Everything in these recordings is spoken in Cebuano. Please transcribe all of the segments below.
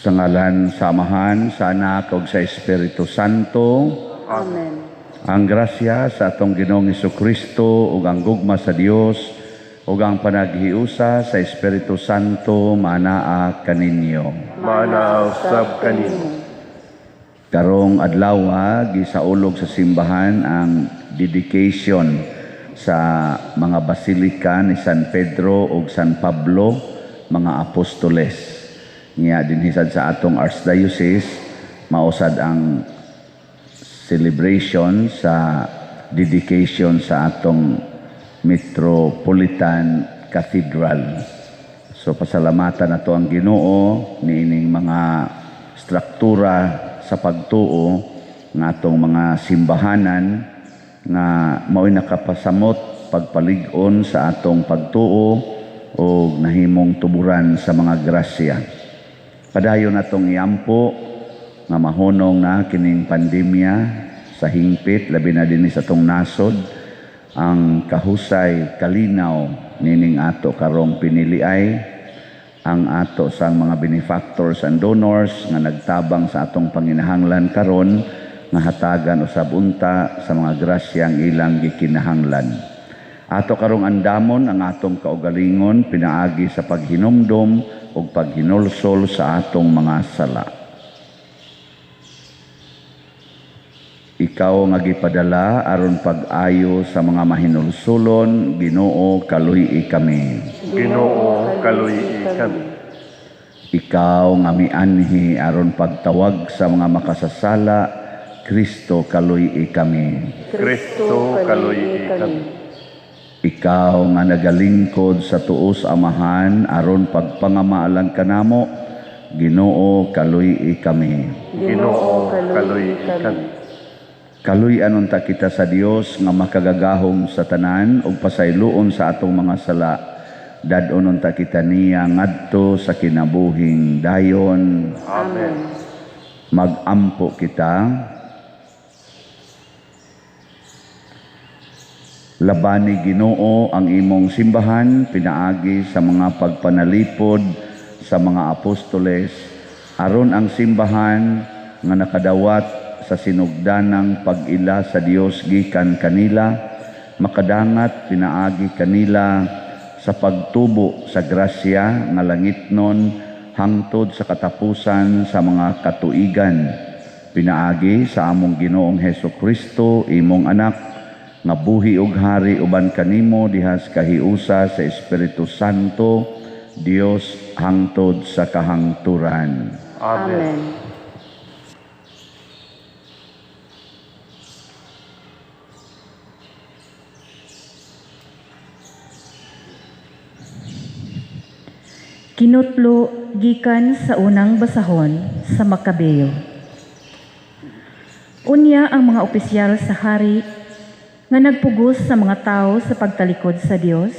Sa ngalan sa Amahan, sa Anak ug sa Espiritu Santo. Amen. Ang grasya sa atong Ginoong Kristo ug ang gugma sa Dios ug ang panaghiusa sa Espiritu Santo manaa kaninyo. Maanaa usab kanimo. Karong adlaw gisaulog sa simbahan ang dedication sa mga basilika ni San Pedro ug San Pablo, mga apostoles. Nya dinhi sad sa atong archdiocese mausad ang celebration sa dedication sa atong Metropolitan Cathedral. So pasalamatan nato ang Ginoo niining mga struktura sa pagtuo nga atong mga simbahanan nga mao'y nakapasamot pagpalig-on sa atong pagtuo o nahimong tuburan sa mga grasya. Padayon natong iampo nga mahunong na kining pandemya sa hingpit, labi na dinhi sa atong nasod, ang kahusay kalinaw nining ato karong piniliay ang ato sang mga benefactors and donors nga nagtabang sa atong panginahanglan karon nga hatagan usab unta sa mga grasyang ilang gikinahanglan. Ato karong andamon ang atong kaugalingon pinaagi sa paghinumdom ug paghinulsol sa atong mga sala. Ikaw nga gipadala aron pag-ayo sa mga mahinulsulon, Ginoo, kaluy-i kami. Ginoo, kaluy-i kami. Ikaw nga mianhi aron pagtawag sa mga makasasala, Kristo, kaluy-i kami. Kristo, kaluy-i kami. Ikaw nga nagalingkod sa tuos Amahan aron pagpangamaalang kanamo, Ginoo, kaluy-i kami. Ginoo, kaluy-i kami. Kaluy-an unta kita sa Dios nga makagagahom sa tanan ug pasayloon sa atong mga sala. Dad-on unta kita niya ngadto sa kinabuhing dayon. Amen. Magampo kita. Labani Ginoo ang imong simbahan pinaagi sa mga pagpanalipod sa mga apostoles aron ang simbahan nga nakadawat sa sinugdanang pag-ila sa Dios gikan kanila makadangat pinaagi kanila sa pagtubo sa grasya nga langitnon hangtod sa katapusan sa mga katuigan pinaagi sa among Ginoong Hesus Kristo, imong anak nga buhi ug hari uban kanimo dihas kahiusa sa Espiritu Santo, Dios hangtod sa kahangturan. Amen. Kinutlo gikan sa unang basahon sa Makabeo. Unya ang mga opisyal sa hari nga nagpugos sa mga tao sa pagtalikod sa Dios,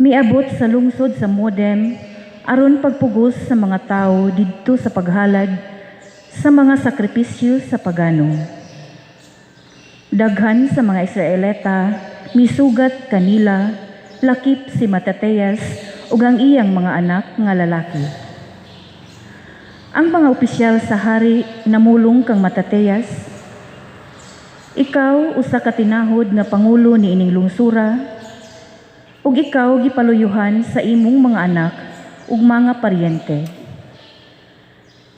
miabot sa lungsod sa Modem aron pagpugos sa mga tao didto sa paghalad sa mga sakripisyo sa pagano. Daghan sa mga Israelita misugat kanila, lakip si Mattathias ug ang iyang mga anak nga lalaki. Ang mga opisyal sa hari namulong kang Mattathias, "Ikaw usa ka tinahod nga pangulo niining lungsura, ug ikaw gipaluyuhan sa imong mga anak ug mga paryente.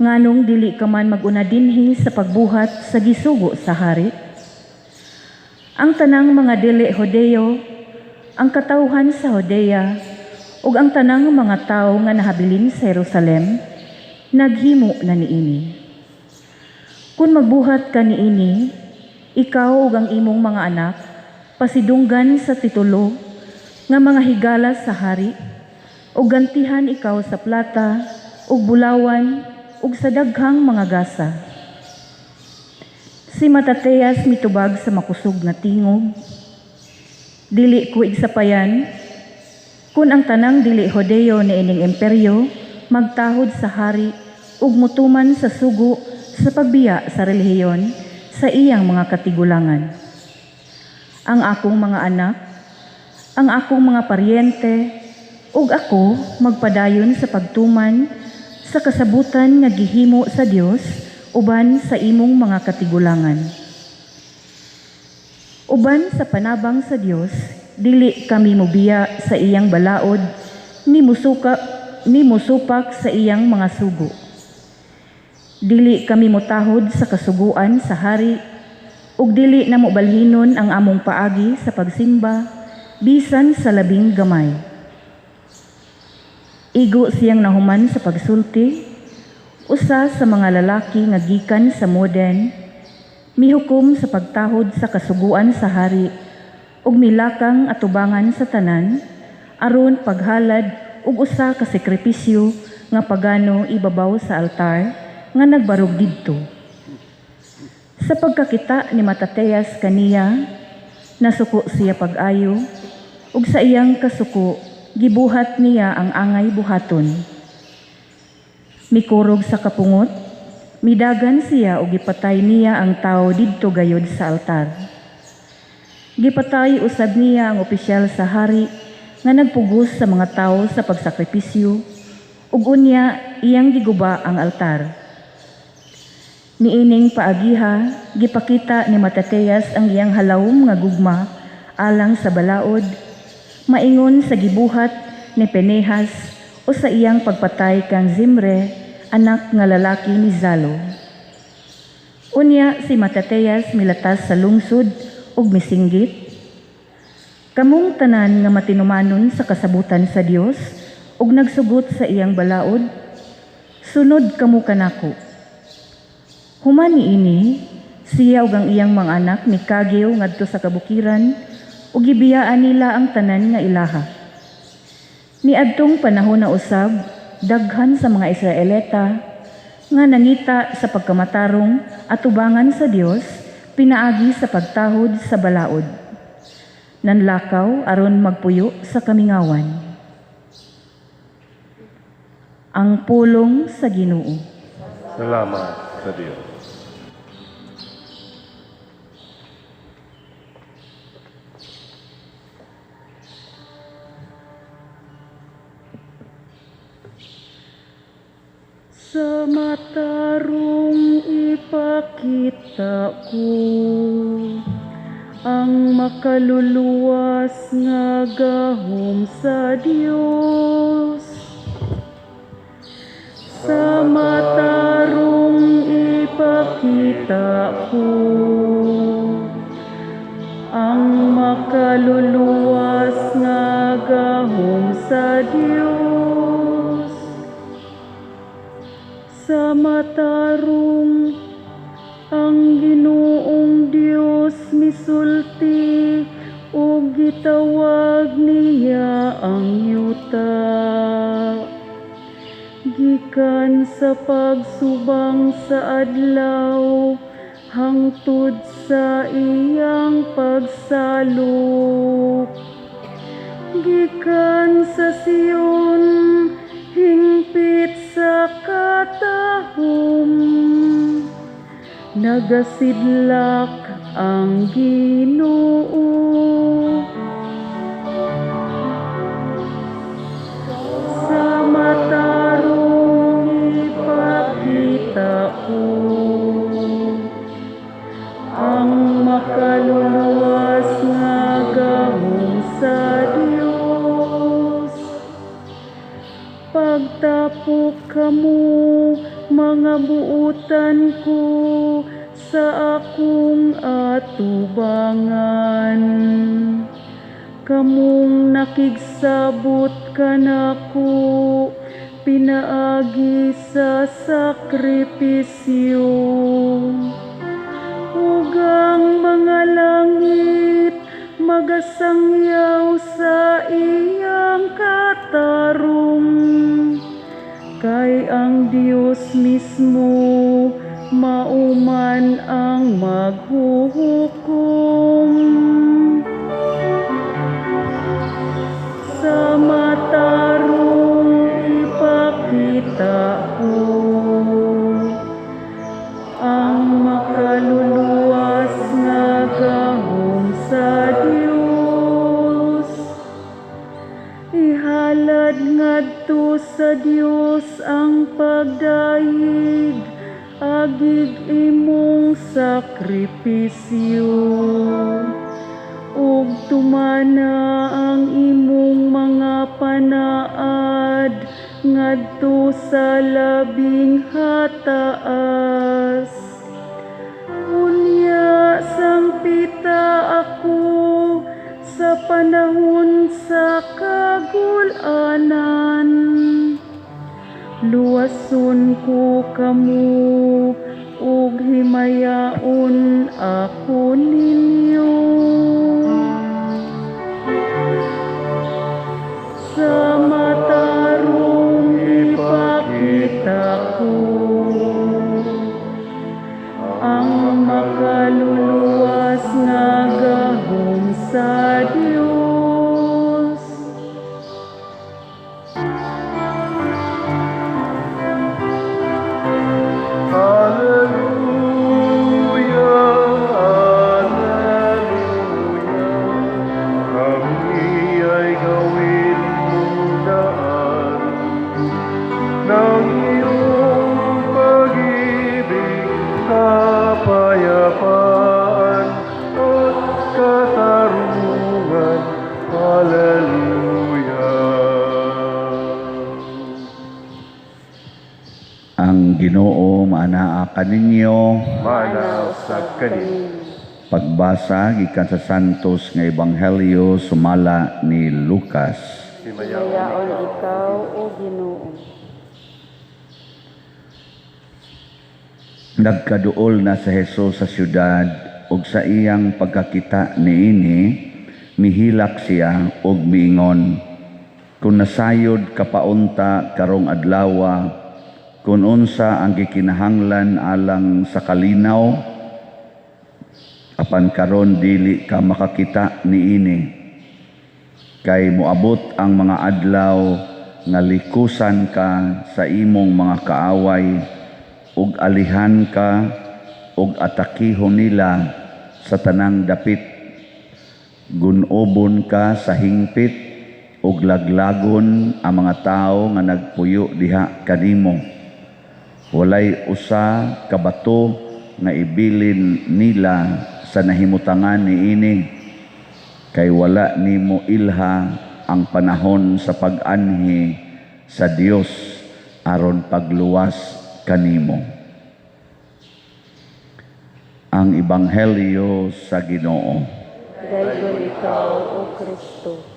Nganong dili ka man mag-una dinhi sa pagbuhat sa gisugo sa hari? Ang tanang mga dili Hodeo, ang katawhan sa Hodea, ug ang tanang mga tawo nga nahabilin sa Jerusalem, naghimo na niini. Kun magbuhat ka niini, ikaw ug ang imong mga anak pasidunggan sa titulo nga mga higala sa hari, ug gantihan ikaw sa plata ug bulawan ug sa daghang mga gasa." Si Mattathias mitubag sa makusog nga tingog, "Dili ko igsapayan kun ang tanang dili Hodeo niining imperyo magtahod sa hari ug mutuman sa sugo sa pagbiya sa relihiyon sa iyang mga katigulangan. Ang akong mga anak, ang akong mga paryente, ug ako magpadayon sa pagtuman sa kasabutan nga gihimo sa Dios uban sa imong mga katigulangan. Uban sa panabang sa Dios, dili kami mobiya sa iyang balaod ni musupak sa iyang mga sugo. Dili kami motahod sa kasuguan sa hari ug dili na mobalhinon ang among paagi sa pagsimba bisan sa labing gamay. Igo siyang nahuman sa pagsulti, usa sa mga lalaki nga gikan sa Moden, mihukom sa pagtahod sa kasuguan sa hari ug milakang atubangan sa tanan aron paghalad og usa ka sakripisyo nga pagano ibabaw sa altar nga nagbarog didto. Sa pagkakita ni Matatias kaniya, nasuko siya pag-ayo, ug sa iyang kasuko gibuhat niya ang angay buhaton. Mikurog sa kapungot, midagan siya ug gipatay niya ang tawo didto gayod sa altar. Gipatay usab niya ang opisyal sa hari nga nagpugos sa mga tawo sa pagsakripisyo, ug unya iyang giguba ang altar. Niining paagiha, gipakita ni Matatias ang iyang halawom nga gugma alang sa balaod, maingon sa gibuhat ni Penehas o sa iyang pagpatay kang Zimre, anak nga lalaki ni Zalo. Unya si Matatias milatas sa lungsod ug misinggit, "Kamong tanan nga matinumanon sa kasabutan sa Dios ug nagsugot sa iyang balaod, sunod kamo kanako." Human niini, siya ug ang iyang mga anak mikagiw ngadto sa kabukiran ug gibiyaan nila ang tanan nga ilaha. Niadtong panahon na usab, daghan sa mga Israelita nga nangita sa pagkamatarong atubangan sa Dios pinaagi sa pagtahod sa balaod. Nanlakaw aron magpuyo sa kamingawan. Ang pulong sa Ginoo. Salamat sa Dios. Sa matarong ipakita ko ang makaluluwas nga gahom sa Dios. Sa matarong ipakita ko ang makaluluwas nga gahom sa Dios. Sa matarong ang Ginoong Dios misulti ug gitawag niya ang yuta. Gikan sa pagsubang sa adlaw hangtod sa iyang pagsalop. Gikan sa Sion hingpit sa katahom, nagasidlak ang Ginoo. Sa matarong ipakita ko ang makaluluwas nga gahom sa Dios. Pagtapok kamo, mga buutan ko, sa akong atubangan. Kamong nakigsabot kanako, pinaagi sa sakripisyo. Ug ang mga langit magasangyaw sa iyang katarong. Kay ang Dios mismo mauman ang maghuhukom. Sa matarong ipakita ko ang makaluluwas nga gahom sa Dios. Ihalad ngadto sa Dios ang sang pagdayeg agig imong sakripisyo ug tumana ang imong mga panaad ngadto sa labing hataas. Unya sangpita ako sa panahon sa kagul-anan. Luwason ko kamo ug himayaon ako ninyo. Sa matarong ipakita ko ang makaluluwas nga gahom sa Dios. Alleluia, Alleluia. Kami ay gawin mong daan ng iyong pag-ibig, kapayapaan at katarungan. Alleluia. Ang Ginoo maanaa kaninyo. Maanaa usab kanimo. Pagbasa gikan sa Santos nga Ebanghelyo sumala ni Lucas. Himayaon Himayaon ikaw, O Ginoo. Nagkaduol na sa Jesus sa syudad ug sa iyang pagkakita niini mihilak siya ug miingon, "Kun nasayod kapaunta karong adlawa, kun unsa ang gikinahanglan alang sa kalinaw, apan karon dili ka makakita niini. Kay moabot ang mga adlaw nga likusan ka sa imong mga kaaway ug alihan ka ug atakihon nila sa tanang dapit. Gunobon ka sa hingpit ug laglagon ang mga tawo nga nagpuyo diha kanimo. Walay usa ka bato nga ibilin nila sa nahimutangan niini, kay wala nimo ilha ang panahon sa pag-anhi sa Dios aron pagluwas kanimo." Ang Ebanghelyo sa Ginoo. Daygon ikaw, O Kristo.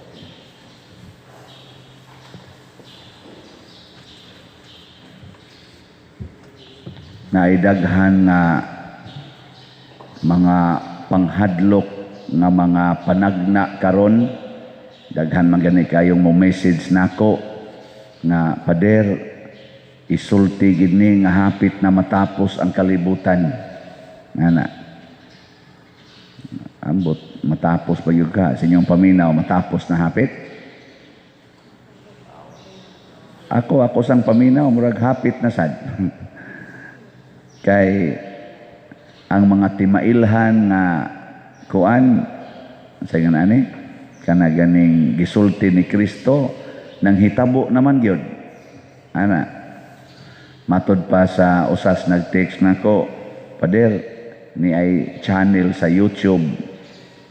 Naidaghan nga mga panghadlok nga mga panagna karon. Daghan man gani kayong mo message nako nga, "Pader, isulti gid ni nga hapit na matapos ang kalibutan." Ngana. Ambot matapos pa gyud ka sa inyong paminaw, matapos na hapit. Ako sang paminaw murag hapit na sad. Kay ang mga timailhan nga kuan sa nga ani kana ganing gisulti ni Kristo nang hitabo naman gyud. Ana matod pa sa usas nag-text nako, "Pader, ni ay channel sa YouTube,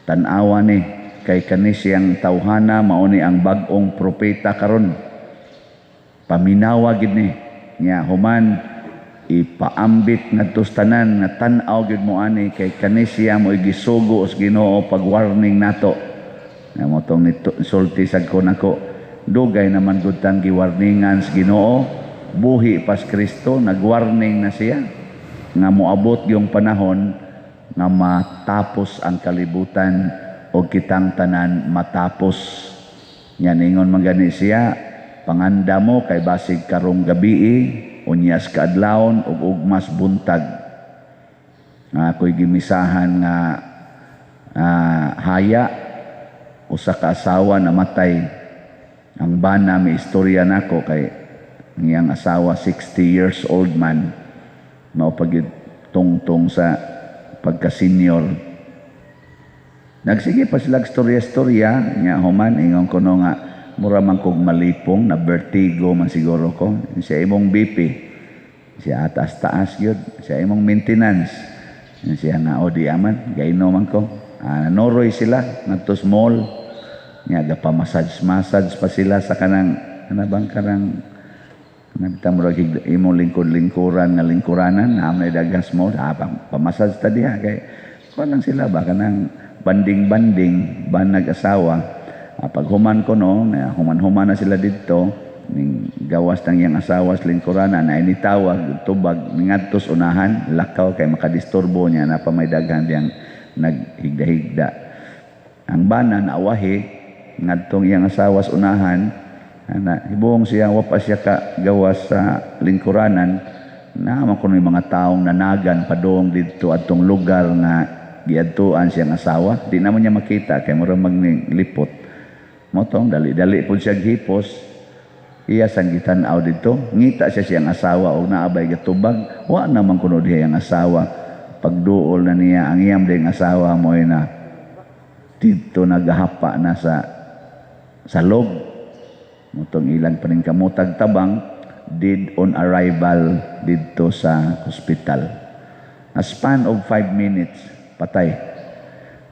tan-awa ni kay kani siyang tawhana mao ni ang bag-ong propeta karon. Paminawa gid ni nya human ipaambit ngadto sa tanan nga tan-aw gyud mo ani kay kani siya mo gisugo sa Ginoo pag-warning nato." Nga mo tong sulti sad ko nako, dugay naman gud tang giwarningan sa Ginoo, buhi pas Kristo, nagwarning na siya nga moabot yung panahon nga matapos ang kalibutan o kitang tanan matapos. Nya ningon man gani siya, panganda mo kay basig karong gabii, unyas kaadlawon ug ugmas buntag. Nga ako'y gimisahan nga haya usa ka asawa namatay. Ang bana may istorya nako kay ngiyang asawa 60 years old man, mao pagid tungtong sa pagka-senior. Nagsige pa sila istorya-istorya nya human ingon kuno nga mura man kog malipong na vertigo man siguro ko. Siya, imong BP. Siya, taas-taas gyud. Siya, imong maintenance. Siya nga, o di aman, gaino man ko. Ah, noroy sila ngadto sa mall. Nya gapa-massage massage pa sila sa kanang ana bang kanang nabita mo rag imong lingkod-lingkuran nga lingkuranan na may daghang small, ah, pamassage ta diha kay kuan lang sila ba, kanang banding-banding ba nag-asawa. Ah, pag human ko no, na human-human na sila didto, ning gawas nang iyang asawa sa lingkuranan na initawag tubag ningadto sa unahan, lakaw kay makadisturbo niya na pa may daghan diyang naghigda-higda. Ang bana naawahi ngadtong iyang asawa sa unahan ana, hibuong siya wa pa siya ka gawas sa lingkuranan, naa man kuno yung mga taong nanagan padung didto atong lugar nga giadtuan siyang asawa. Di naman niya makita kay mura maglipot. Motong dali-dali pud siya hipos, iya sang gitan-aw didto, ngita siya siyang asawa og naa bay gatubag. Wa naman kuno diha ang asawa. Pagduol na niya ang iyang ding asawa mo na didto nagahapa na sa salog. Mutong ilang paningkamotag tabang, dead on arrival didto sa hospital. A span of 5 minutes, patay.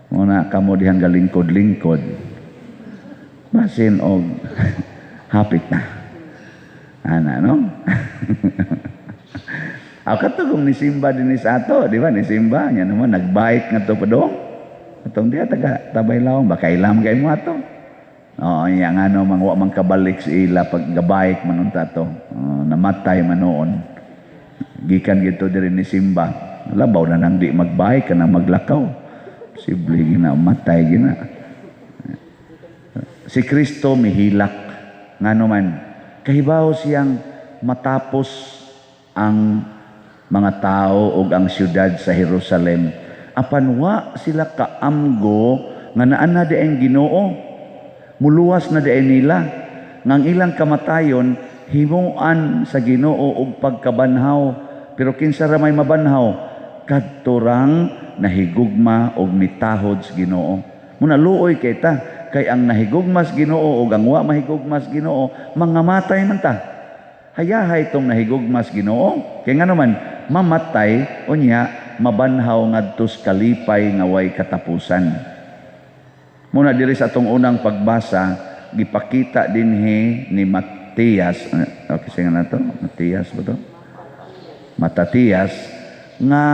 Muna kamo dihang galingkod-lingkod, basin og hapit na. Ana, no? Ako kato kung nisimba din sa ato, di ba? Nisimba, niya naman, nagbike nga to padong. Atong diya, taga Tabay Lawang, baka ilam kay mo ato. Oo, iya nga no, mang wa man kabalik sa ila pag gabike man unta to. Oo, namatay man noon. Gikan gito diri ni Simba. Labaw na nang di magbike ka na maglakaw. Posible gina, matay gina. Si Kristo mihilak. Ngano man, kahibaw siyang matapos ang mga tao ug ang siyudad sa Jerusalem. Apan wa sila kaamgo nga naa na di ang Ginoo. Muluwas na di nila. Nga ang ilang kamatayon himuan sa Ginoo og pagkabanhaw. Pero kinsa ra may mabanhaw? Kadto rang nahigugma og mitahod sa Ginoo. Muna luoy kay ta kay ang nahigugma sa Ginoo ug ang wa mahigugma sa Ginoo mangamatay man ta. Hayahay tong nahigugma sa Ginoo. Kay ngano man mamatay, unya mabanhaw ngadto sa kalipay nga way katapusan. Muna diri sa atong unang pagbasa, gipakita dinhi ni Matias, eh, okay sige na to, Matias ba to? Matatias nga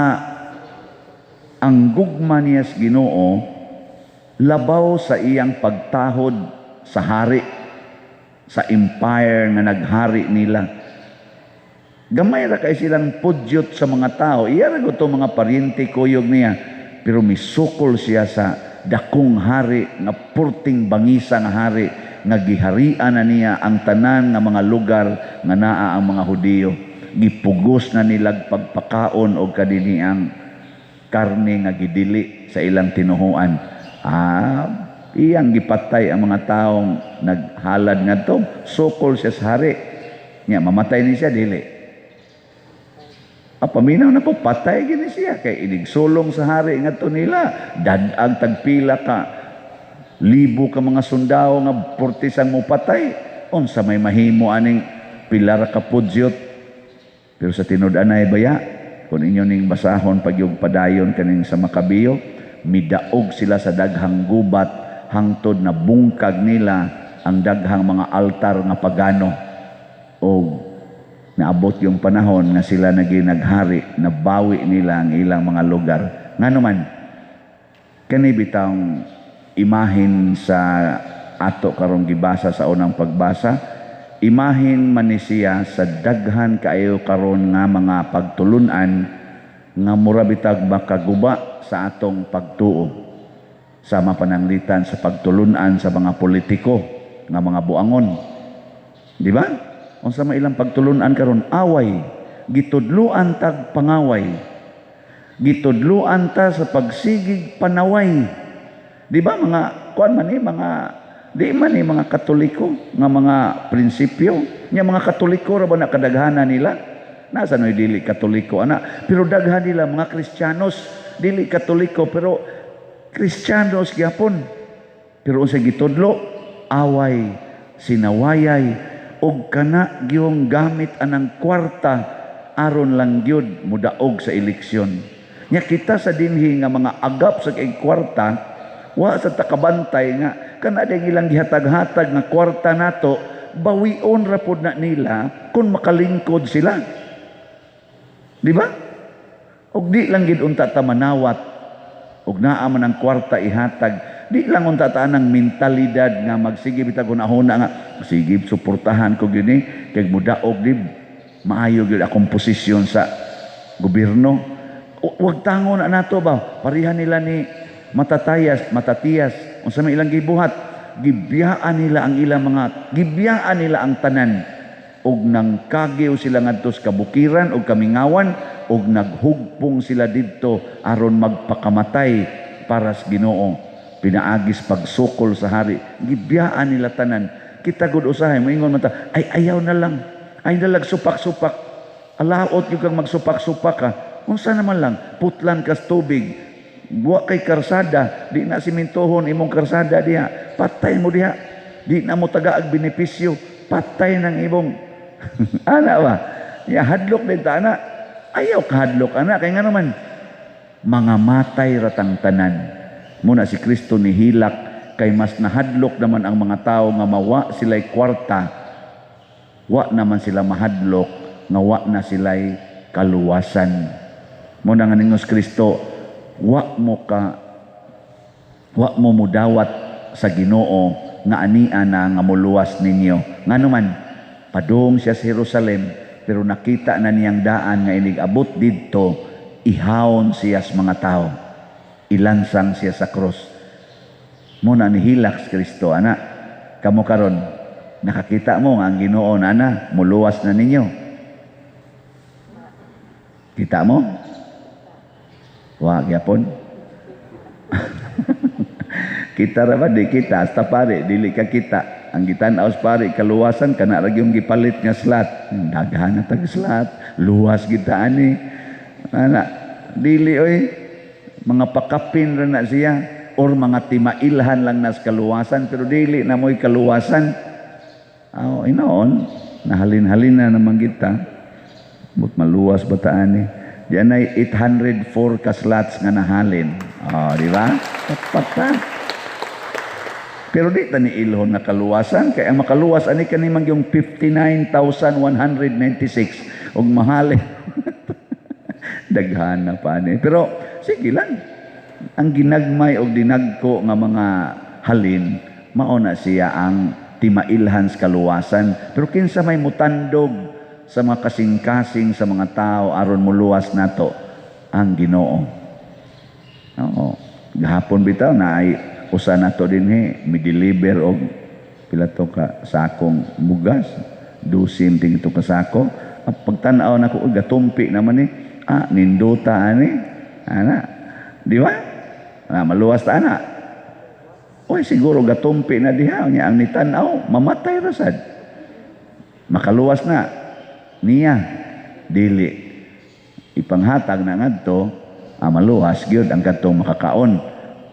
ang gugma niya sa Ginoo labaw sa iyang pagtahod sa hari, sa empire nga naghari nila. Gamay ra kay silang pudyot sa mga tao. Iya ra gud mga paryente kuyog niya. Pero misukol siya sa dakong hari nga purting bangisa nga hari nga giharian na niya ang tanan nga mga lugar nga naa ang mga Hudiyo. Gipugos na nilag pagpakaon og kadiniang karne nga gidili sa ilang tinuhuan. Ah, iyang gipatay ang mga taong naghalad ngadto. Sukol siya sa hari. Nya mamatay ni siya, dili? Ah, paminaw na ko, patay gini siya. Kay inigsulong sa hari ngadto nila. Dadag tagpila ka libo ka mga sundao nga portisang mo patay. Unsa may mahimo aning pila ra ka pudyot? Pero sa tinud-anay baya, kung inyo ning basahon pagyug padayon kaning sa Makabiyo, midaog sila sa daghang gubat hangtod na bungkag nila ang daghang mga altar nga pagano. O naabot yung panahon nga sila naging naghari, nabawi nila ang ilang mga lugar. Ngano man, kani bitawng imahin sa ato karong gibasa sa unang pagbasa, imahin man ni siya sa daghan kaayo karon nga mga pagtulunan nga mura bitag makaguba sa atong pagtuo. Sama pananglitan sa pagtulunan sa mga politiko nga mga buangon. Di ba? Unsa may ilang pagtulunan karon, away, gitudluan tag pangaway. Gitudluan ta sa pagsigig panaway. Di ba mga kuan man ni mga di man ni mga Katoliko nga mga prinsipyo nya, mga Katoliko ra ba na kadaghanan nila? Nasa noy dili Katoliko ana, pero daghan nila mga Kristiyanos, dili Katoliko pero Kristiyanos gyapon. Pero unsa gitudlo? Away. sinawayay, og kana gyung gamit anang kwarta aron lang gyud mudaog sa eleksyon. Nya kita sa dinhi nga mga agap sa kay kwarta, wa sa takabantay nga kana ding ilang gihatag-hatag nga kwarta nato, bawion ra pod na nila kung makalingkod sila. Di ba? Og di lang gid unta ta manawat og naa man ang kwarta ihatag, di lang unta ta ang mentalidad nga magsige bitag hunahuna nga sige suportahan ko gini kay mudaog di maayo gyud akong posisyon sa gobyerno. Wag tango na nato ba, pareha nila ni Matatayas, Matatiyas. Unsa may ilang gibuhat? Gibiyaan nila ang ilang mga, gibiyaan nila ang tanan og nangkagiw sila ngadto sa kabukiran og kamingawan og naghugpong sila didto aron magpakamatay para sa Ginoo pinaagis pagsukol sa hari. Gibiyaan nila tanan. Kita gud usahay moingon man ta, "Ay, ayaw na lang, ay nalag supak-supak." Alaot gyud kang magsupak-supak ka. Unsa naman lang, putlan kas tubig, wa kay karsada, di na simintohon imong karsada diha, patay mo diha. Di na mo tagaag benepisyo, patay ng imong ana ba. Ya hadlok din ta ana. Ayaw kahadlok ana kay nga naman mga matay ratang tanan. Muna si Kristo nihilak kay mas nahadlok naman ang mga tao nga mawa sila'y kwarta, wa naman sila mahadlok nga wa na sila'y kaluwasan. Muna nga ningos Kristo, wa mo mudawat sa Ginoo nga ania na nga muluwas ninyo. Ngano man padung siya sa Jerusalem, pero nakita na niyang daan nga inig abot didto, ihawon siya sa mga tao, ilansang siya sa krus. Muna nihilak si Kristo ana. Kamo karon nakakita mo nga ang Ginoo na ana muluwas na ninyo? Kita mo? Wa gyapon. Kita ra ba di kita hasta pare dili ka kita. Ang gitan-aw sa pare kaluwasan kana ra gyud gipalit nga slot. Daghan na tag slot, luwas kita ani. Ana dili oy, mga pakapin ra na siya or mga timailhan lang nas kaluwasan, pero dili na mo'y kaluwasan. Aw inoon, nahalin-halin na naman kita. But maluwas ba ta ani? Diyan ay 804 ka slots nga nahalin. Oh, di ba? Tapat. Pero di ta ni ilhon nga kaluwasan kay ang makaluwas ani kani man yung 59,196 og mahalin. Daghan na pa ani. Pero sige lang. Ang ginagmay og dinagko nga mga halin, mao na siya ang timailhan sa kaluwasan. Pero kinsa may mutandog sa mga kasing-kasing sa mga tao aron muluwas nato? Ang Ginoo. Oo. Gahapon bitaw na ay usa nato dinhi mi-deliver og pila to ka sakong bugas, dusin ting to ka sako. Pagtan-aw nako, uy, gatumpi naman ni. Ah, nindota ani. Ana. Di ba? Ah, maluwas ta ana. Oy, siguro gatumpi na diha nya ang nitan-aw, mamatay ra sad. Makaluwas na niya, dili ipanghatag na ngadto, maluwas gyud ang katong makakaon,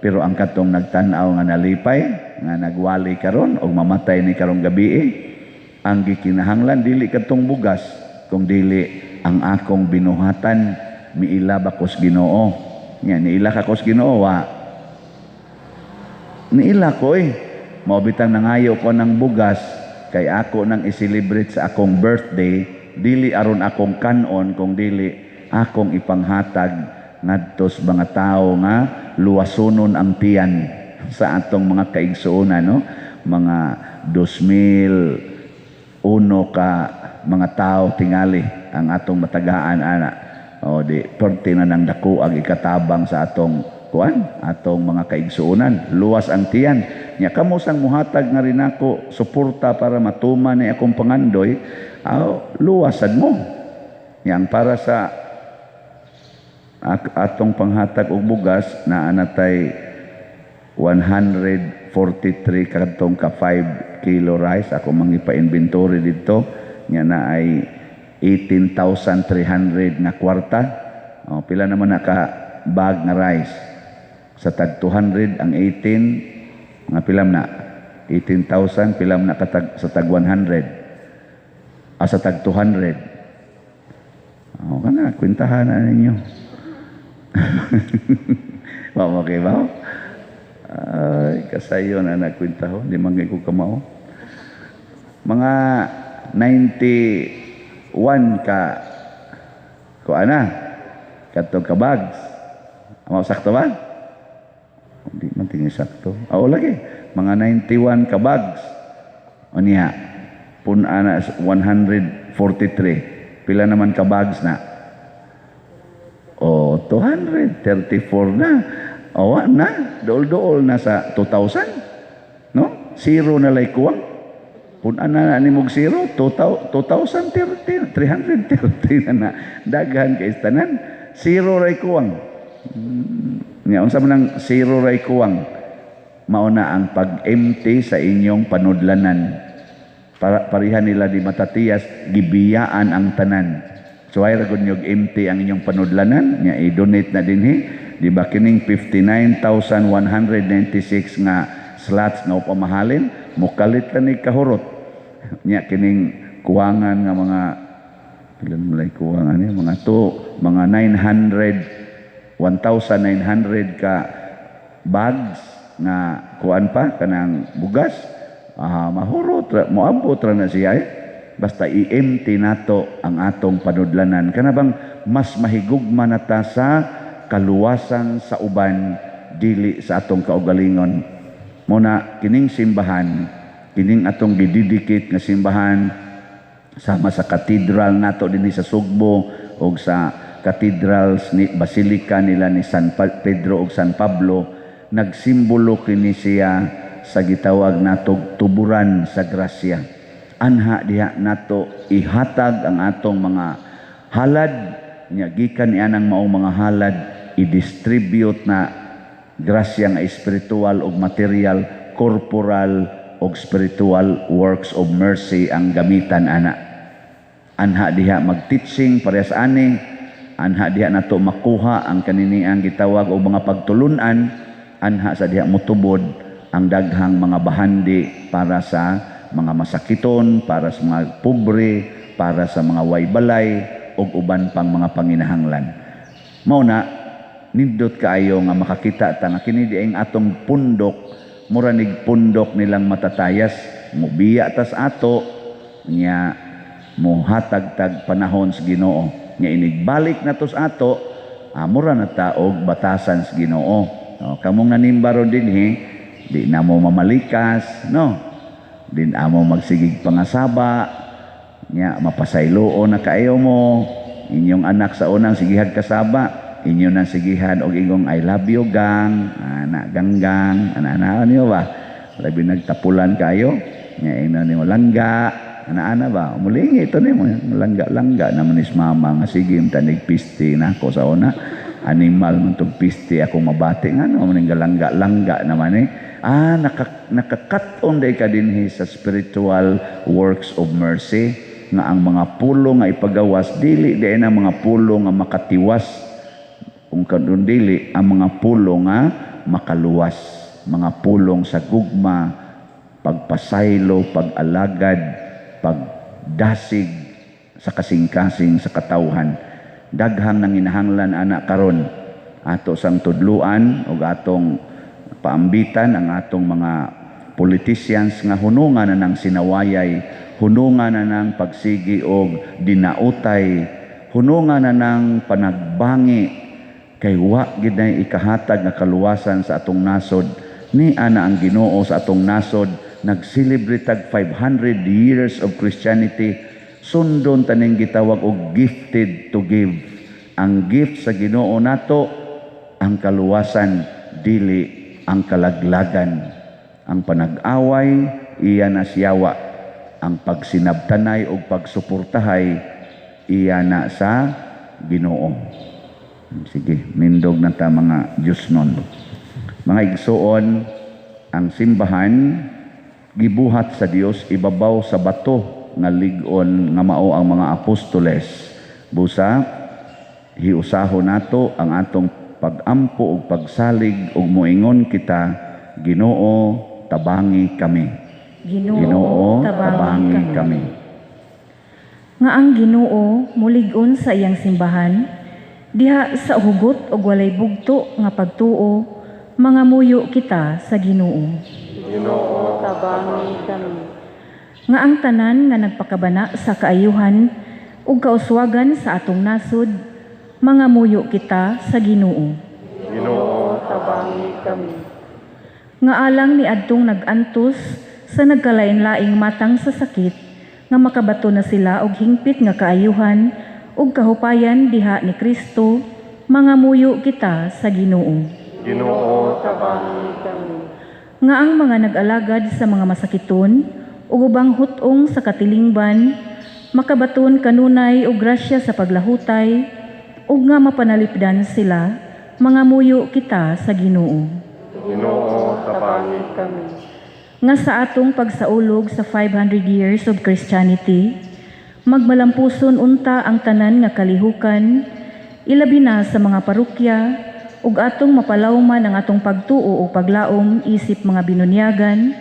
pero ang katong nagtan-aw nga nalipay nga nagwali karon og mamatay ni karong gabi, ang gikinahanglan dili katong bugas kung dili ang akong binuhatan. Miila ba kos Ginoo? Nya niila ka kos Ginoo? Wa niila ko eh. Mao bitang nangayo ko ng bugas kay ako nang i-celebrate sa akong birthday, dili aron akong kanon kung dili akong ipanghatag ngadto sa mga tao nga luwasonon ang tiyan sa atong mga kaigsuonan, no, mga 2001 ka mga tao tingali ang atong matagaan ana. O di perti na nang dako ang ikatabang sa atong kuan, atong mga kaigsuonan, luwas ang tiyan. Nya kamo sang muhatag nga rin ako suporta para matuman ni akong pangandoy, aw, luwasan mo. Nya ang para sa atong panghatag og bugas na anatay 143 kadtong ka 5 kilo rice ako mangipa-inventory didto. Nya na ay 18,300 nga kwarta. O, pila naman na ka bag nga rice? Sa tag 200 ang 18, mga pila na? 18,000 pila man na katag sa tag 100? Ah, sa tag 200. Oh, kana kwentahan na ninyo. Wa mo kay ba? Ay, kasayo na nagkwentaho, di man ko kamao. Mga 91 ka ko ana kadtong ka bags. Amo, sakto ba? Hindi man tingin sakto. Oo lagi. Mga 91 ka bags. O niya, pun-a na 143. Pila naman ka bags na? O, 234 na. O, wa na. Dool-dool na sa 2,000. No? Zero na lay kuwang. Pun-a na ni mog zero, 2,030, 330 na na. Daghan kay tanan. Zero ray kuwang. Nya unsa man ang zero ray kuwang? Mao na ang pag-empty sa inyong panudlanan. Para, parihan nila ni Matatiyas, gibiyaan ang tanan. So ay ra gud nyog empty ang inyong panudlanan, nya i-donate na dinhi. Di ba kining 59,196 nga slots nga upamahalin, mukalit na ni kahurot. Nya kining kuwangan nga mga pila na malay kuwangan ni mga to, mga 900, 1,900 ka bags nga kuan pa kanang bugas, ah, mahurot ra, moabot ra na siya eh. Basta i-empty nato ang atong panudlanan, kana bang mas mahigugma na ta sa kaluwasan sa uban, dili sa atong kaugalingon. Muna kining simbahan, kining atong gidedicate nga simbahan, sama sa katedral nato dinhi sa Sugbo og sa cathedrals ni Basilica nila ni San Pedro ug San Pablo, nagsimbolo kini siya sa gitawag natog tuburan sa grasya. Anha diha nato ihatag ang atong mga halad, nya gikan niya ang maong mga halad i-distribute na grasya nga espiritual ug material, corporal ug spiritual works of mercy ang gamitan ana. Anha diha mag-teaching parehas ani, anha diha nato makuha ang kaniniang gitawag og mga pagtulunan, anha sa diha motubod ang daghang mga bahandi para sa mga masakiton, para sa mga pobre, para sa mga waybalay ug uban pang mga panginahanglan. Mao na nindot kaayo nga makakita ta nga kini di ang atong pundok, mura nig pundok nilang Matatayas, mubiya tas ato nya mohatag tag panahon sa Ginoo. Nya inigbalik na to sa ato, mura na ta og batasan sa Ginoo. O, kamong nanimba ron dinhi, di na mo mamalikas, no? Di na mo magsigig pangasaba, nya mapasayloon na kaayo mo, inyong anak sa unang sigihag kasaba, inyo nang sigihan og ingong "I love you, gang," ana, "Ganggang," ana ana niyo ba? Labi nagtapulan kayo, nya ingnon nimo "Langga," ana ana ba? Mulingi ito nimo, "Langga-langga naman is mama nga sige tanig pisti nako sa una. Animal man tong pisti ako mabati nga no maning galangga-langga naman eh." Ah, nakakat-on day ka dinhi sa spiritual works of mercy nga ang mga pulong nga ipagawas dili di na mga pulong nga makatiwas, kung kadun dili ang mga pulong nga makaluwas, mga pulong sa gugma, pagpasaylo, pag-alagad, pagdasig sa kasing-kasing sa katawhan. Daghang nanginahanglan ana karon. Ato sang tudluan ug atong paambitan ang atong mga politicians nga hunungan na ng sinawayay, hunungan na ng pagsigi og dinautay, hunungan na ng panagbangi, kay wa gid nay ikahatag nga kaluwasan sa atong nasod. Ni ana ang Ginoo sa atong nasod, nag-celebrate tag 500 years of Christianity, sundon taning gitawag og gifted to give. Ang gift sa Ginoo nato ang kaluwasan, dili ang kalaglagan. Ang panag-away iya na siyawa, ang pagsinabtanay og pagsuportahay iya na sa Ginoo. Sige, nindog na ta mga Diyos nun. Mga igsuon, ang simbahan gibuhat sa Dios ibabaw sa bato nga lig-on nga mao ang mga apostoles. Busa hiusahon nato ang atong pagampo ug pagsalig ug moingon kita, "Ginoo, Tabangi kami. Ginoo, Ginoo, tabangi tabangi kami. Kami. Nga ang Ginoo mulig-on sa iyang simbahan diha sa hugot og walay bugto nga pagtuo, mangamuyo kita sa Ginoo. Ginoo, tabangi kami. Nga ang tanan nga nagpakabana sa kaayuhan ug kauswagan sa atong nasod, mangamuyo kita sa Ginoo. Ginoo, tabangi kami. Nga alang ni adtong nag-antos sa nagkalain-laing matang sa sakit, nga makabato na sila og hingpit nga kaayuhan ug kahupayan diha ni Kristo, mangamuyo kita sa Ginoo. Ginoo, tabangi kami. Nga ang mga nag-alagad sa mga masakiton ug ubang hut-ong sa katilingban makabaton kanunay og grasya sa paglahutay ug nga mapanalipdan sila, mangamuyo kita sa Ginoo. Ginoo, tabangi kami. Nga sa atong pagsaulog sa 500 years of Christianity, magmalampuson unta ang tanan nga kalihukan, ilabi na sa mga parokya, ug atong mapalawman ang atong pagtuo o paglaom isip mga binunyagan,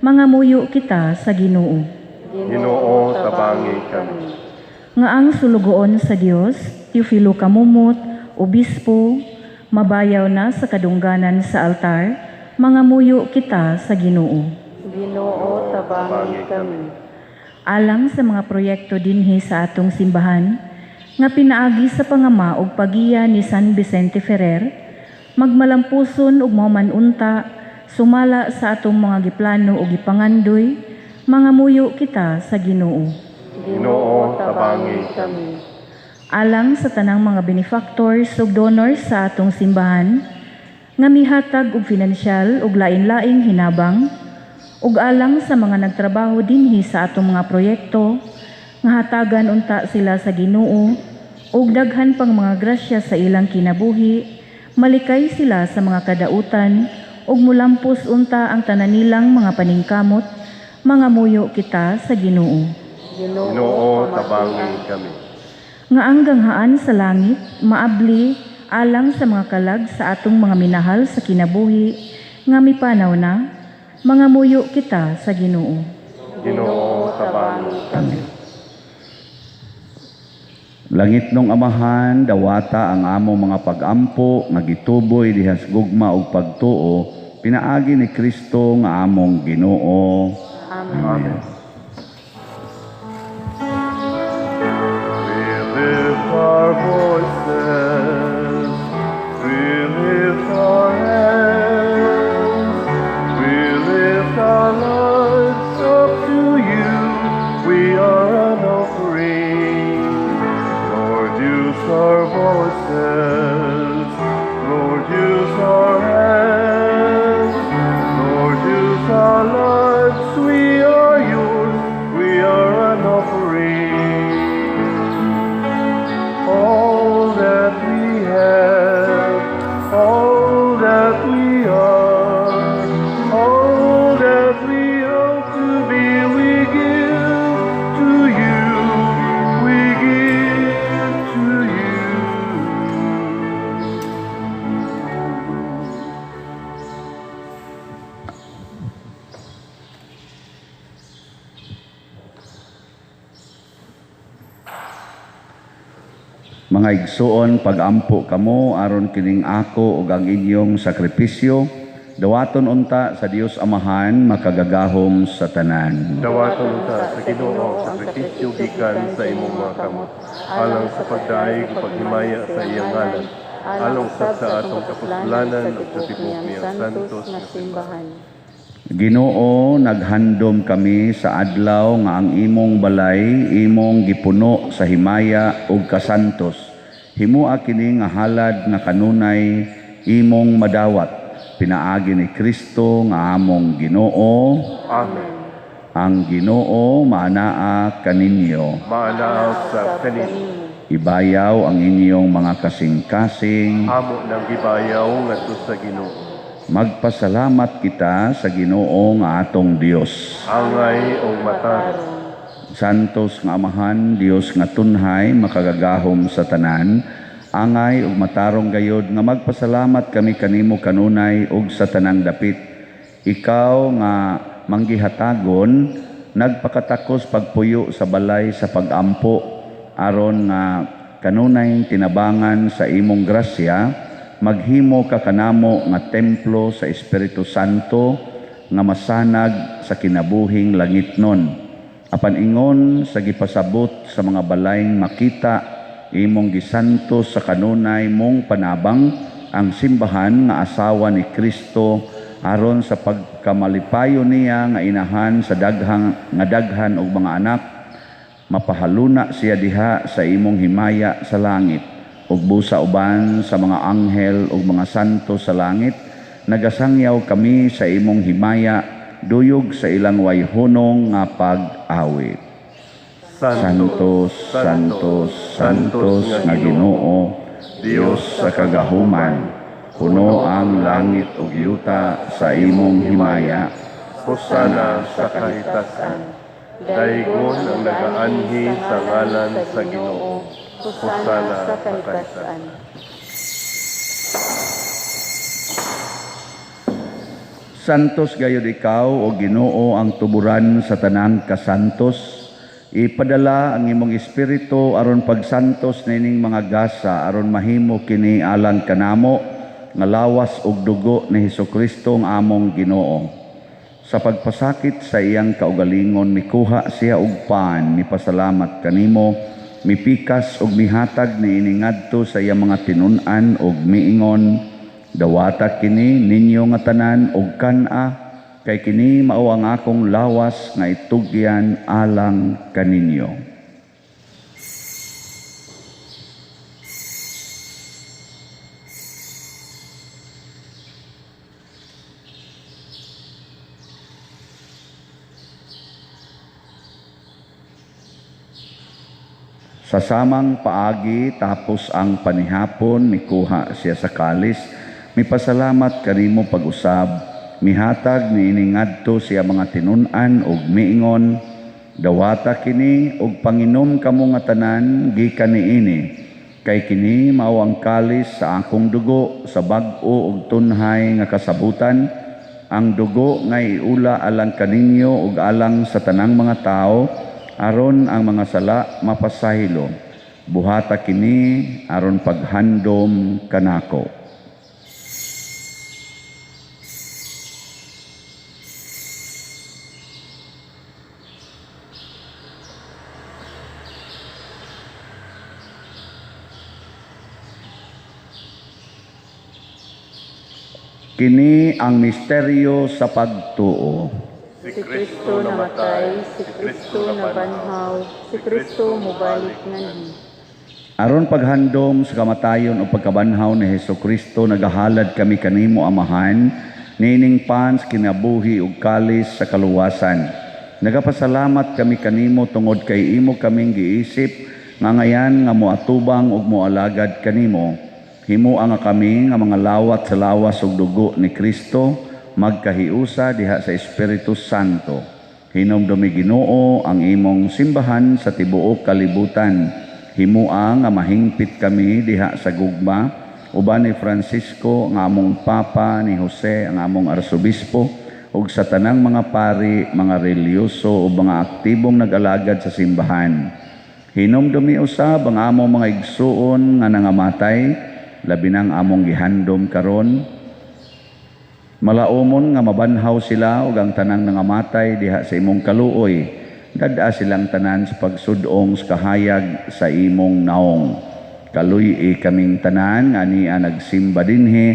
mangamuyo kita sa Ginoo. Ginoo, tabangi kami. Nga ang sulugoon sa Dios, Teofilo Camomot, obispo, mabayaw na sa kadungganan sa altar, mangamuyo kita sa Ginoo. Ginoo, tabangi kami. Alang sa mga proyekto dinhi sa atong simbahan nga pinaagi sa pangama ug pagiya ni San Vicente Ferrer, magmalampuson ug mahuman unta sumala sa atong mga giplano ug gipangandoy, mangamuyo kita sa Ginoo. Ginoo, tabangi kami. Alang sa tanang mga benefactors ug donors sa atong simbahan nga mihatag og finansyal ug lain-laing hinabang, ug alang sa mga nagtrabaho dinhi sa atong mga proyekto, nga hatagan unta sila sa Ginoo ug daghan pang mga grasya sa ilang kinabuhi, malikay sila sa mga kadautan ug mulampos unta ang tanan nilang mga paningkamot, mangamuyo kita sa Ginoo. Ginoo, tabangi kami. Nga ang ganghaan sa langit maabli alang sa mga kalag sa atong mga minahal sa kinabuhi nga mipanaw na, mangamuyo kita sa Ginoo. Ginoo, tabangi kami. Langitnong Amahan, dawata ang among mga pagampo nga gituboy diha sa gugma ug pagtuo pinaagi ni Kristo nga among Ginoo. Amen. Amen. We lift our voices, we lift our hands, we lift our lives up to you. We are an offering. Lord, use our voices. Lord, use our hands. Lord, use our lives. We are yours. We are an offering. All that we have, all that we are, all that we hope to be, we give to you. We give to you. Mga igsuon, pagampo kamo aron kining ako ug ang inyong sakripisyo dawaton unta sa Dios Amahan makagagahom sa tanan. Dawaton unta sa Ginoo ang sakripisyo gikan sa imong mga kamot, alang sa pagdaig ug paghimaya sa iyang ngalan, alang usab sa atong kapuslanan ug sa tibuok niyang santos nga simbahan. Ginoo, naghandom kami sa adlaw nga ang imong balay imong gipuno sa himaya ug kasantos. Himoa kini nga halad nga kanunay imong madawat, pinaagi ni Kristo nga among Ginoo. Amen. Ang Ginoo maanaa kaninyo. Maanaa usab kanimo. Ibayaw ang inyong mga kasing-kasing. Amo nang gibayaw ngadto sa Ginoo. Magpasalamat kita sa Ginoo nga atong Dios. Angay og matarong. Santos nga Amahan, Dios nga tunhay, makagagahom sa tanan, angay ug matarong gayod nga magpasalamat kami kanimo kanunay ug sa tanang dapit. Ikaw nga manggihatagon, nagpakatakos pagpuyo sa balay sa pagampo, aron nga kanunay tinabangan sa imong grasya, maghimo ka kanamo nga templo sa Espiritu Santo nga masanag sa kinabuhing langitnon. Apan ingon sa gipasabot sa mga balayng makita, imong gisantos sa kanunay mong panabang ang simbahan nga asawa ni Kristo, aron sa pagkamalipayon niya nga inahan sa daghang nga daghan og mga anak, mapahaluna siya diha sa imong himaya sa langit. Ug busa uban sa mga anghel ug mga santo sa langit, nagasangyaw kami sa imong himaya duyog sa ilang wayhunong nga pag-awit. Santo, Santo, Santos nga Ginoo, Dios sa kagahuman, puno ang langit ug yuta sa imong himaya. Hosana sa kahitasan. Daygon ang nagaanhi sa ngalan sa Ginoo. Hosana sa kahitasan. Santos gayud ikaw o Ginoo ang tuburan sa tanang kasantos. Ipadala ang imong espiritu aron pagsantos nining mga gasa, aron mahimo kini alang kanamo nga lawas ug dugo ni Hesukristo ang among Ginoo. Sa pagpasakit sa iyang kaugalingon, mikuha siya og pan, mipasalamat kanimo, mipikas ug mihatag niini ngadto sa iyang mga tinun-an ug miingon, dawata kini ninyo nga tanan og kan-a, kay kini mao ang akong lawas nga itugyan alang kaninyo. Sa samang paagi tapos ang panihapon, mikuha siya sa kalis, mipasalamat kanimo pag-usab, mihatag niini ngadto siya mga tinun-an ug miingon, dawata kini ug panginom kamo nga tanan gikan niini, kay kini mao ang kalis sa akong dugo sa bag-o ug tunhay nga kasabutan, ang dugo nga iula alang kaninyo ug alang sa tanang mga tawo, aron ang mga sala mapasaylo. Buhata kini aron paghandom kanako. Kini ang misteryo sa pagtuo. Si Kristo namatay, si Kristo nabanhaw, si Kristo mobalik nganhi. Aron paghandom sa kamatayon o pagkabanhaw ni Hesukristo, nagahalad kami kanimo Amahan, nining pan sa kinabuhi ug kalis sa kaluwasan. Nagapasalamat kami kanimo tungod kay imo kaming giisip nga ngayan nga moatubang ug moalagad kanimo. Himoa nga kami nga mga lawat sa lawas ug dugo ni Kristo, magkahiusa diha sa Espiritu Santo. Hinumdumi Ginoo ang imong simbahan sa tibuok kalibutan. Himoa nga mahingpit kami diha sa gugma uban ni Francisco ang among Papa, ni Jose ang among Arsobispo, ug sa tanang mga pari, mga relihiyoso ug mga aktibong nag-alagad sa simbahan. Hinumdumi usab ang among mga igsuon nga nangamatay, labi nang among gihandom karon. Malaumon nga mabanhaw sila ug ang tanang nangamatay diha sa imong kaluoy. Dad-a silang tanan sa pagsudong sa kahayag sa imong naong. Kaluy-i kaming tanan nga ania nagsimba dinhi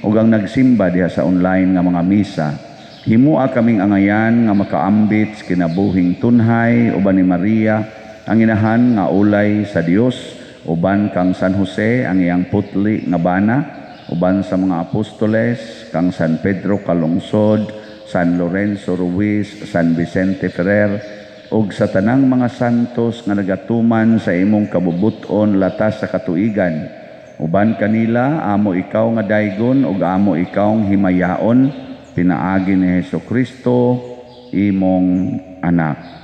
ug ang nagsimba diha sa online nga mga misa. Himoa kaming angayan nga makaambit sa kinabuhing tunhay uban ni Maria ang inahan nga ulay sa Dios, uban kang San Jose ang iyang putli nga bana, uban sa mga apostoles, kang San Pedro Calungsod, San Lorenzo Ruiz, San Vicente Ferrer, ug sa tanang mga santos nga nagatuman sa imong kabubuton latas sa katuigan. Uban kanila, amo ikaw nga daygon ug amo ikaw himayaon, pinaagi ni Hesukristo, imong anak.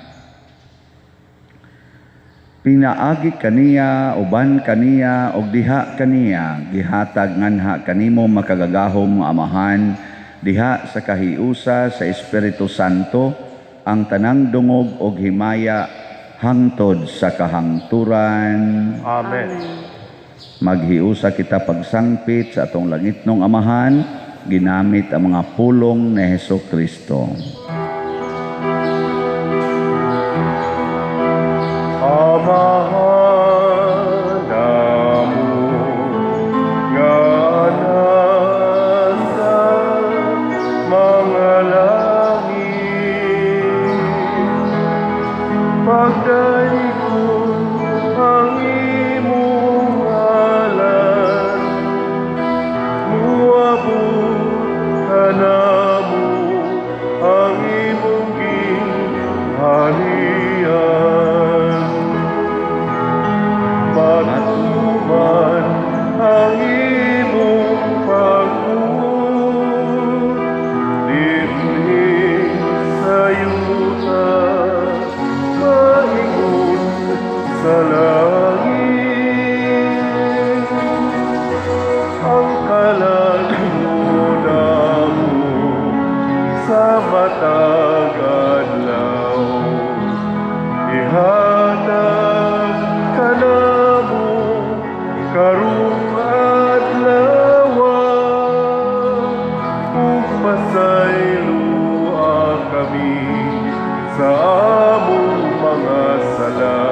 Pinaagi kaniya, uban kaniya, ug diha kaniya, gihatag nganha kanimo makagagahom nga Amahan, Diha sa kahiusa sa Espiritu Santo, ang tanang dungog og himaya hangtod sa kahangturan. Amen. Maghiusa kita pagsangpit sa atong langitnong Amahan, ginamit ang mga pulong ni Hesus Kristo. Amahan namo nga nasa mga langit, pagdaygon ang imong ngalan, muabot kanamo ang imong gingharian. Matuman ang imong pagbuot dinhi sa yuta, maingon sa langit. Ang kalag mo namo sa matag adlaw, ihatag kanamo karong adlaw, ug pasayloa kami sa among mga sala,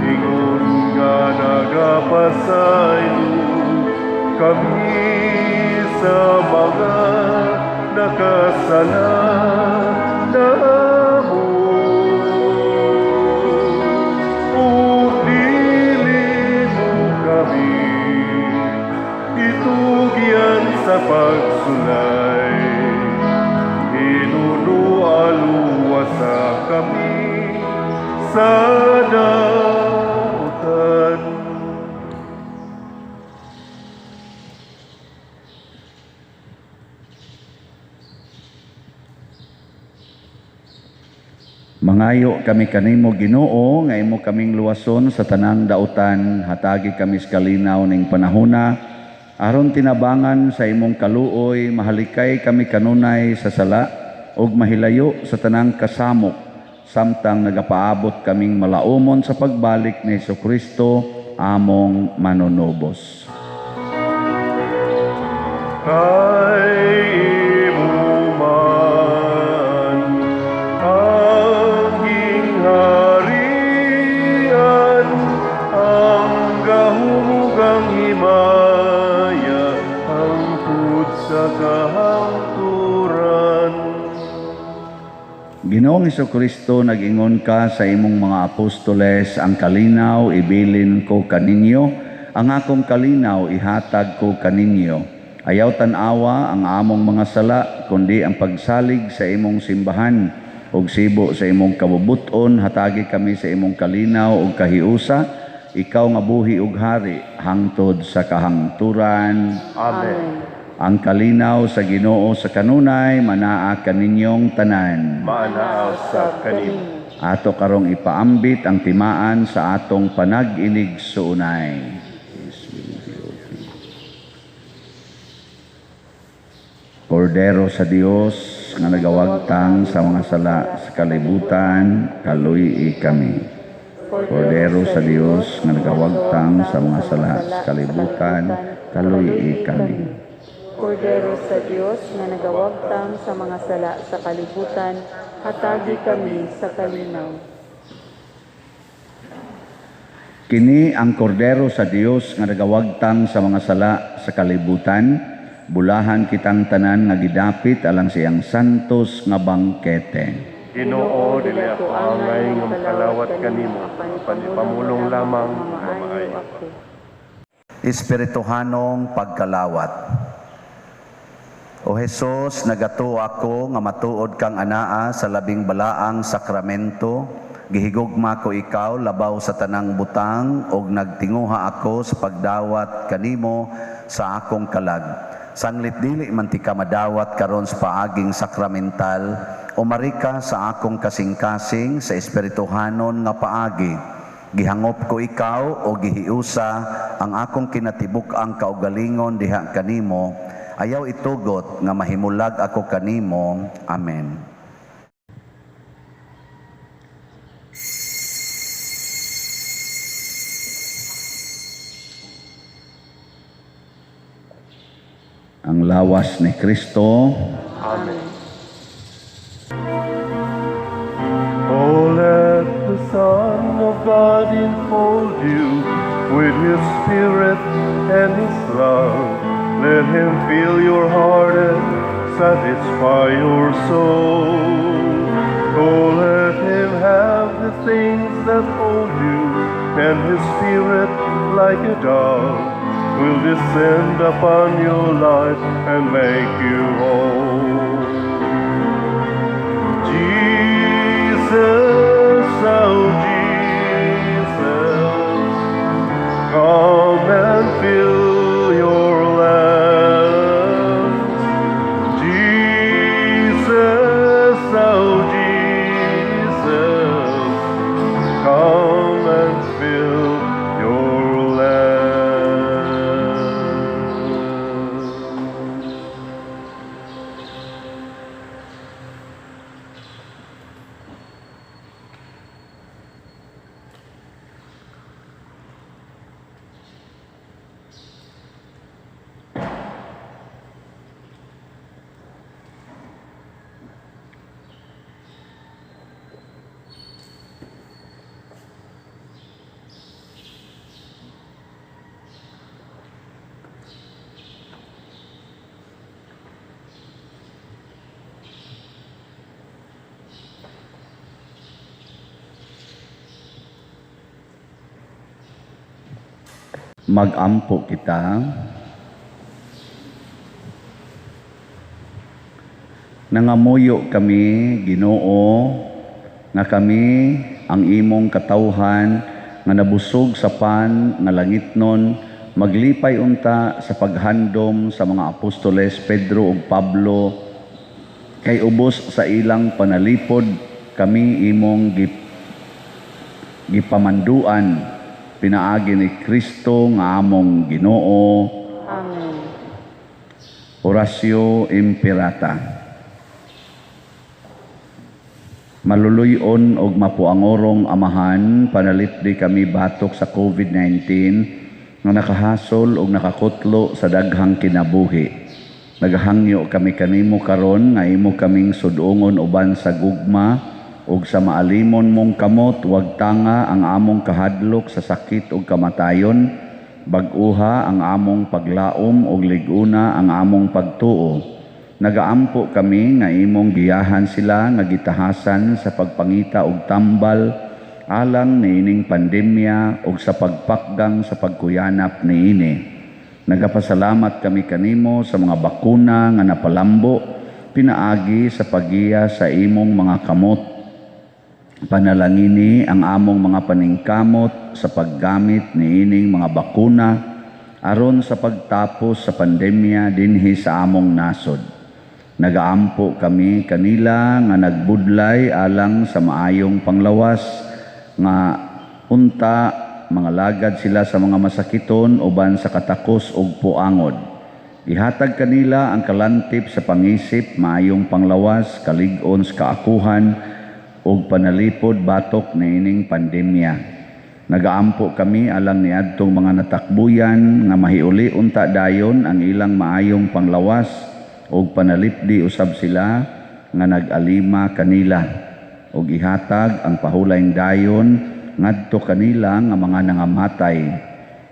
ingon nga nagapasaylo kami sa mga nakasala namo. Ug dili mo kami itugyan sa pagsulay, hinunualuwasa kami sa dautan. Mangayo kami kanimo Ginoo nga imo kaming luwason sa tanang dautan, hatagi kami sa kalinaw ning panahona aron tinabangan sa imong kaluoy, mahalikay kami kanunay sa sala ug mahilayo sa tanang kasamok, samtang nagapaabot kaming malaumon sa pagbalik ni Hesukristo among manunubos. Kay imo man ang gingharian, ang gahom ug ang himaya, hangtod sa kahangturan. Ginoong Hesukristo, nag-ingon ka sa imong mga apostoles, ang kalinaw ibilin ko kaninyo, ang akong kalinaw ihatag ko kaninyo. Ayaw tan-awa ang among mga sala, kundi ang pagsalig sa imong simbahan ug sibo sa imong kabubut-on, hatagi kami sa imong kalinaw ug kahiusa, ikaw nga buhi ug hari hangtod sa kahangturan. Amen. Ang kalinaw sa Ginoo sa kanunay manaa kaninyong tanan. Maanaa sa kanimo. Ato karong ipaambit ang timaan sa atong panag-inig suunay. Kordero sa Dios nga nagawagtang sa mga sala sa kalibutan, kaluy-i kami. Kordero sa Dios nga nagawagtang sa mga sala sa kalibutan, kaluy-i kami. Kordero sa Dios nga nagawagtang sa mga sala sa kalibutan, hatagi kami sa kalinaw. Kini ang kordero sa Dios nga nagawagtang sa mga sala sa kalibutan, bulahan kitang tanan nga gidapit alang siyang santos nga bangkete. Ginoo, dili ako angay nga makalawat kanimo, apan ipamulong lamang nga maayo ako. Espirituhanong pagkalawat. O Hesus, nagatuo ako nga matuod kang anaa sa labing balaang sakramento. Gihigugma ko ikaw labaw sa tanang butang ug nagtinguha ako sa pagdawat kanimo sa akong kalag. Sanglit dili man ti ka madawat karon sa paaging sakramental, umari ka sa akong kasing-kasing sa espirituhanon nga paagi. Gihangop ko ikaw o gihiusa ang akong kinatibuk-ang kaugalingon diha kanimo. Ayaw itugot nga mahimulag ako kanimo. Amen. Ang lawas ni Kristo. Amen. Oh, let the Son of God enfold you with His Spirit and His love. Let Him fill your heart and satisfy your soul. Oh, let Him have the things that hold you, and His Spirit, like a dove, will descend upon your life and make you whole. Jesus, oh Jesus, come and fill your lands. Jesus, oh Jesus, come and fill your lands. Magampo kita. Nangamuyo kami, Ginoo, nga kami ang imong katawhan nga nabusog sa pan nga langitnon, maglipay unta sa paghandom sa mga apostoles Pedro ug Pablo, kay ubos sa ilang panalipod kami imong gipamanduan pinaagi ni Kristo nga among Ginoo. Amen. Oratio Imperata. Maluluyon og mapuangorong Amahan, panalipdi kami batok sa COVID-19 nga nakahasol og nakakutlo sa daghang kinabuhi. Nagahangyo kami kanimo karon nga imo kaming sudongon uban sa gugma ug sa maalimon mong kamot, wag tanga ang among kahadlok sa sakit ug kamatayon, bag-uha ang among paglaom ug lig-una ang among pagtuo. Nagaampo kami nga imong giyahan sila nga gitahasan sa pagpangita og tambal alang niining pandemya ug sa pagpakgang sa pagkuyanap niini. Nagapasalamat kami kanimo sa mga bakuna nga napalambo pinaagi sa paggiya sa imong mga kamot. Panalangini ang among mga paningkamot sa paggamit niining mga bakuna aron sa pagtapos sa pandemya dinhi sa among nasod. Nagaampo kami kanila nga nagbudlay alang sa maayong panglawas nga unta mga lagad sila sa mga masakiton uban sa katakos ug puangod. Ihatag kanila ang kalantip sa pangisip, maayong panglawas, kalig-on sa kaakuhan ug panalipod batok niining pandemya. Nagaampo kami alang niadtong mga natakbuyan nga mahiuli unta dayon ang ilang maayong panglawas ug panalipdi usab sila nga nag-alima kanila ug ihatag ang pahulayng dayon ngadto kanila nga mga nangamatay.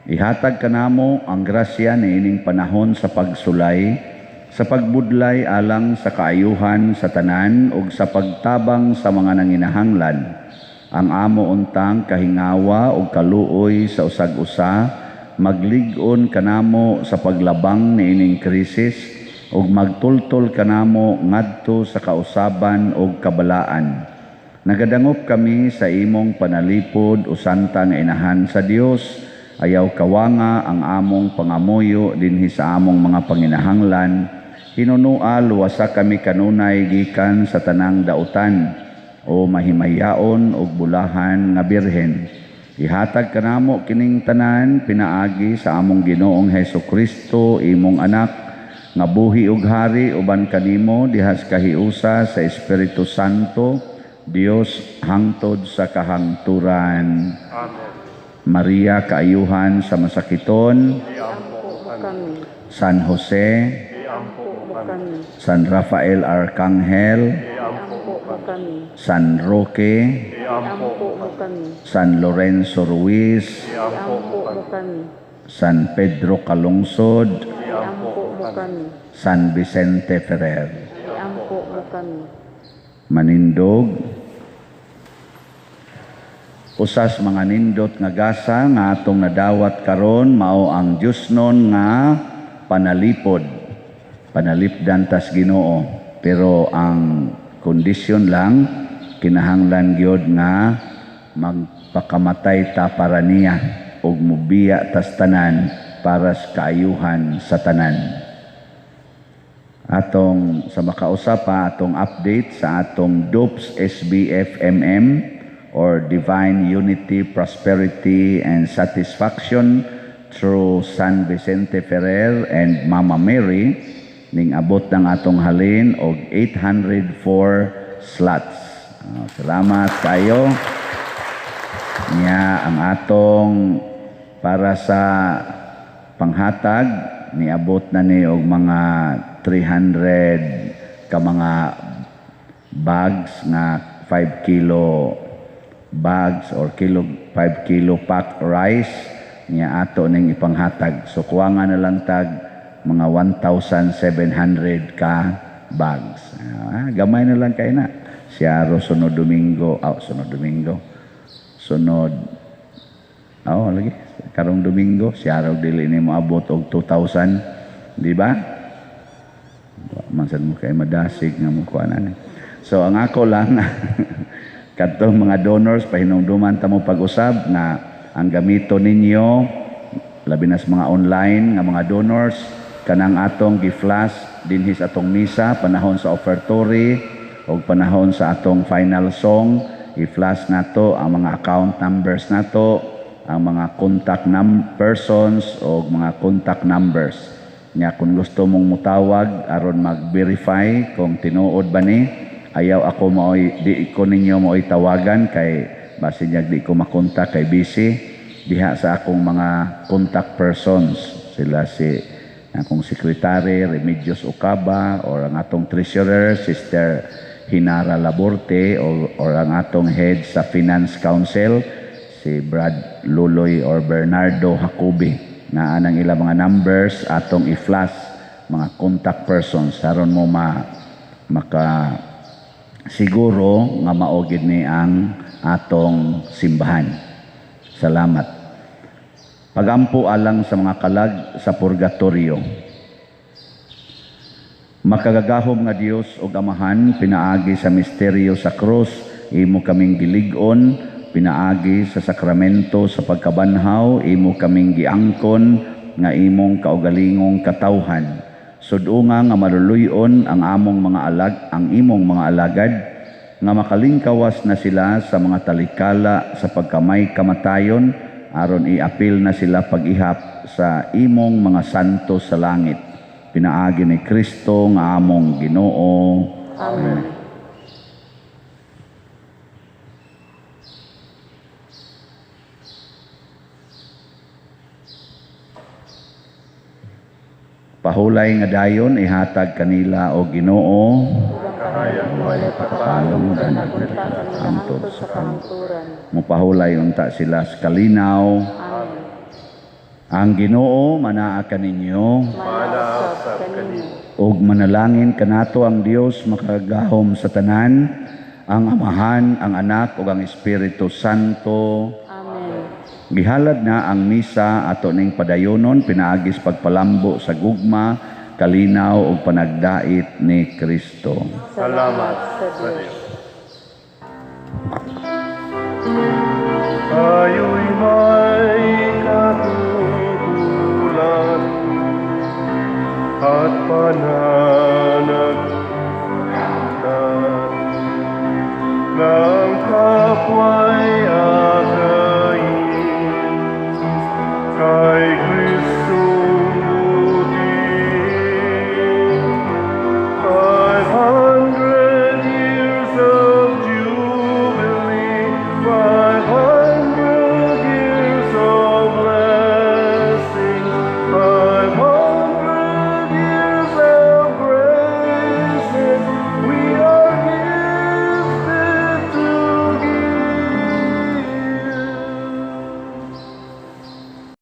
Ihatag kanamo ang grasya niining panahon sa pagsulay, sa pagbudlay alang sa kaayuhan sa tanan ug sa pagtabang sa mga nanginahanglan. Ang amo untang kahingawa ug kaluoy sa usag-usa maglig-on kanamo sa paglabang niining krisis ug magtultol kanamo ngadto sa kausaban ug kabalaan. Nagadangop kami sa imong panalipod o santa nga inahan sa Dios. Ayaw kawanga ang among pangamuyo dinhi sa among mga panginahanglan. Hinunua luwasa kami kanunay gikan sa tanang dautan o mahimayaon ug bulahan nga birhen. Ihatag kanamo kining tanan pinaagi sa among Ginoong Hesus Kristo, imong anak, Nga buhi ug hari uban kanimo diha sa kahiusa sa Espiritu Santo, Dios hangtod sa kahangturan. Amen. Maria, kaayuhan sa masakiton, Iampo mo kami. San Jose, Iampo mo kami. San Rafael Arcangel, Iampo mo kami. San Roque, Iampo mo kami. San Lorenzo Ruiz, Iampo mo kami. San Pedro Calungsod, Iampo mo kami. San Vicente Ferrer. Iampo mo kami. Manindog, usas mga nindot nga gasa nga atong nadawat karon mao ang Diyosnon nga panalipod. Panalipdan tas Ginoo, pero ang kondisyon lang kinahanglan gyud nga magpakamatay ta para niya ug mubiya tas tanan para sa kaayuhan sa tanan. Atong sa makausap pa atong update sa atong DUPS SBFMM or Divine Unity, Prosperity and Satisfaction through San Vicente Ferrer and Mama Mary ning abot ng atong halin og 804 slots. Salamat kayo. Nya ang atong para sa panghatag niabot na ni og mga 300 ka mga bags nga 5 kilo bags or kilo 5 kilo pack rice niya ato ning ipanghatag. So kuha nga na lang tag mga 1,700 ka bags. Gamay na lang kay na. Siyaro sunod Domingo, sunod Domingo. Sunod lagi karong Domingo siyaro dili ni moabot og 2,000, di ba? Wa man sad mo kay madasig nga mo kuan ani. So ang ako lang kadtong mga donors pahinumduman ta mo pag-usab nga ang gamito ninyo labi na sa mga online nga mga donors kanang atong gi-flash dinhi sa atong misa panahon sa offertory o panahon sa atong final song, i-flash nato ang mga account numbers nato, ang mga contact persons o mga contact numbers. Nya kung gusto mong mutawag aron mag-verify kung tinuod ba ni, ayaw ako maoy di ko ninyo maoy tawagan kay basin niya di ko makontak kay busy diha sa akong mga contact persons, sila si akong secretary Remedios Ocaba or ang atong treasurer Sister Hinara Laborte or ang atong head sa Finance Council si Brad Luloy or Bernardo Jacobi. Na anang ilang mga numbers atong i-flash mga contact persons aron mo maka siguro nga mao gid ni ang atong simbahan. Salamat. Pagampo alang sa mga kalag sa purgatorio. Makagagahom nga Dios ug Amahan, pinaagi sa misteryo sa krus, imo kaming gilig-on, pinaagi sa sakramento sa pagkabanhaw, imo kaming giangkon nga imong kaugalingong katawhan. Sud-unga nga maluluy-on ang among mga alag, ang imong mga alagad, nga makalingkawas na sila sa mga talikala sa pagkamay kamatayon, aron iapil na sila pag-ihap sa imong mga santo sa langit. Pinaagi ni Kristo nga among Ginoo. Amen. Pahulay nga dayon ihatag kanila o Ginoo. Kapalong hangtod sa kahangturan. Mupahulay unta sila sa kalinaw. Amen. Ang Ginoo manaa kaninyo. Manaa usab kanimo. Ug manalangin kanato ang Dios makagagahom sa tanan, ang Amahan, ang Anak ug ang Espiritu Santo. Amen. Gihalad na ang misa ato ning padayonon pinaagi sa pagpalambo sa gugma, kalinaw ug panagdait ni Kristo. Salamat sa Dios. Tayo'y manalangin.